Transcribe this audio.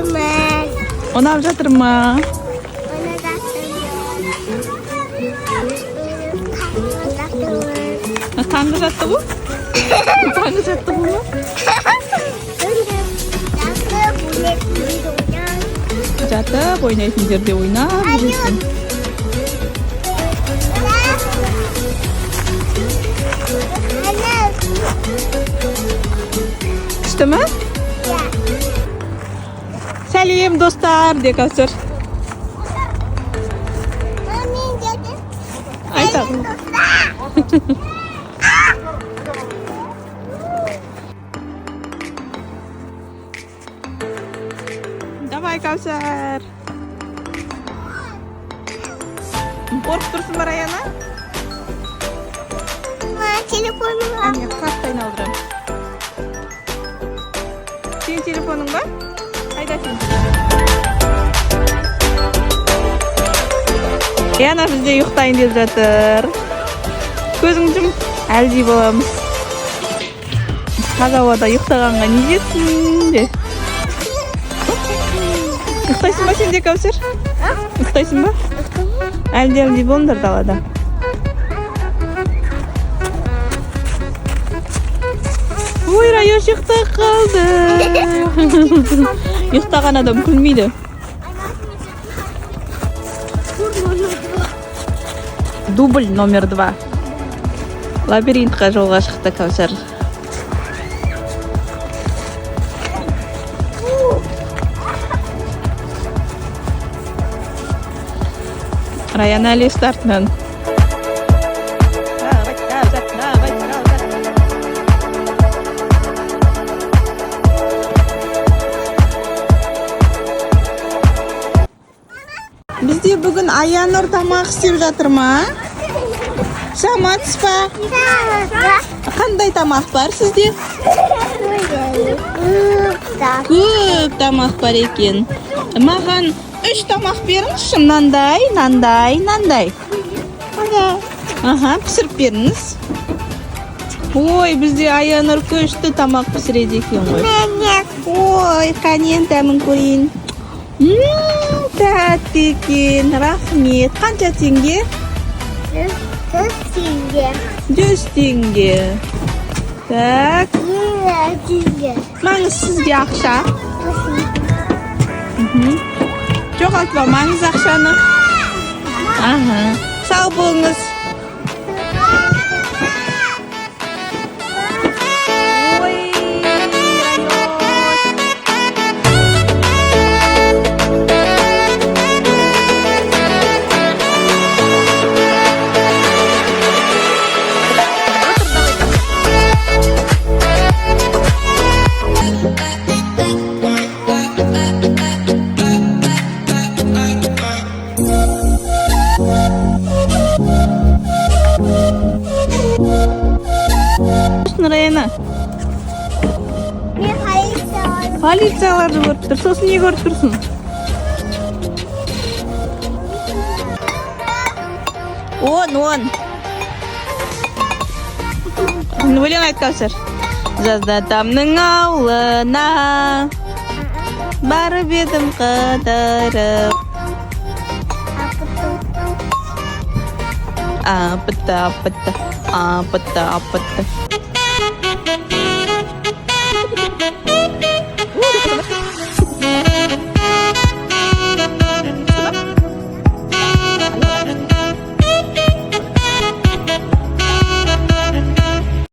Жатырмыз. Ұнап жатыр ма? Оны жатырмыз. Жатырмыз. Таңғы жаттығу? Таңғы жаттығу ма? Жатып ойнайтын. Жатып ойнайтын жерде ойнап жүресің. Күшті ма? Сәлем, достар, де, Кәусар. Айтады. Давай, Кәусар. Қорқып тұрсың ба, Раяна? Телефоным. Әне, қатты айналдырамын. Сенің телефоның ба? Қайда сенің телефоның? Яна бізде ұйықтайын деп жатыр. Көзіңді жұм, әлди боламыз. Таза ауада ұйықтағанға не жетсін де. Ұйықтайсың ба сен де, Кәусар? Ұйықтайсың ба? Әлди, әлди болыңдар далада. Ой, Раяш ұйықтап қалды. Ұйықтаған адам күлмейді. Дубль номер 2. Лабиринтқа жолға шықты Кәусар. Раяна ілесті артынан. Давай, давай, давай, давай. Бізде бүгін Аянұр тамақ істеп жатыр ма? Саламатсыз ба? Қандай тамақ бар сізде? Көп тамақ бар екен. Маған үш тамақ беріңізші. Мынандай, мынандай, мынандай. Аха, пісіріп беріңіз. Ой, бізде Аянұр күшті тамақ пісіреді екен ғой. Ой, қане, дәмін көрейін. Тәтті екен, рахмет. Қанша теңге? 100 теңге. 100 теңге. Так, 100 теңге. Маңыз сізге ақша. Жоғалтып алмаңыз ақшаны. Аха. Сау болыңыз. Ой, Райош. Отыр, давай. Раяна, Мен полиция. Полицияларды көріп тұр. Сосын не көріп тұрсың? 10, 10. Өлең айт, Кәусар. Жазда тамның аулына барып едім қыдырып. Апыты, апыты, апыты, апыты.